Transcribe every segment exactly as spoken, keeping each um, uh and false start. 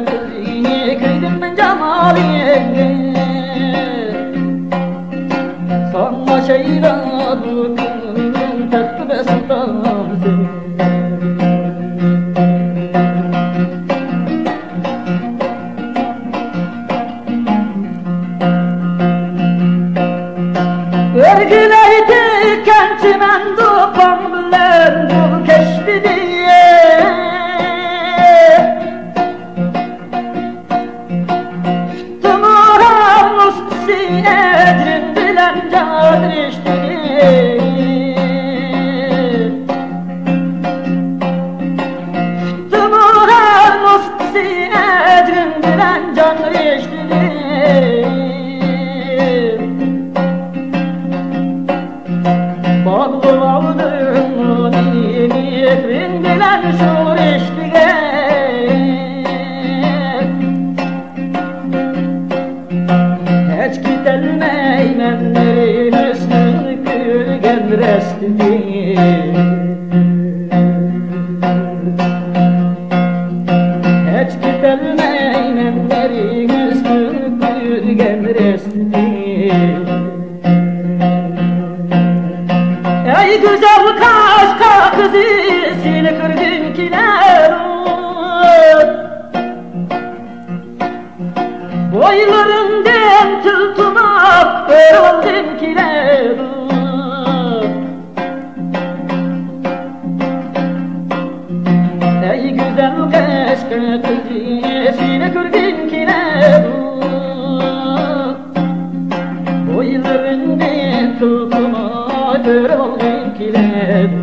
قىزىنى كۆردۈم جامالىڭنى. ساڭا شەيلا بۇ كۆڭۈلنىڭ تەختى بەستامسەن. ئۆرگىلەي تىكەن چىمەن دۇپاڭ بىلەن گۈل كەشتىدە. تۇتتۇمۇ ھەم نۇسخىسى ئەجرىم بىلەن جان رىشتىنى. تۇتتۇمۇ ھەم نۇسخىسى ئەجرىم بىلەن جان رىشتىنى. باغلىۋالدىڭ مېنى مېھرىڭ بىلەن شۇ رىشتىگە. ھەج كېتەلمەيمەن مېھرىڭ ھۆسنىڭ كۆرگەن رەستىدىن. ھەج كېتەلمەيمەن مېھرىڭ ھۆسنىڭ كۆرگەن رەستىدىن. ئەي گۈزەل قەشقەر قىزى، سېنى كۆرگۈم كېلىدۇ. بويلىرىڭدىن تىلتىماق ئۆرۈلگۈم كېلىدۇ. ئەي گۈزەل قەشقەر قىزى، سېنى كۆرگۈم كېلىدۇ. بويلىرىڭدىن تىلتىماق ئۆرۈلگۈم كېلىدۇ.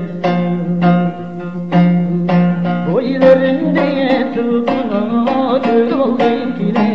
بويلىرىڭدىن تىلتىماق ئۆرۈلگۈم كېلىدۇ.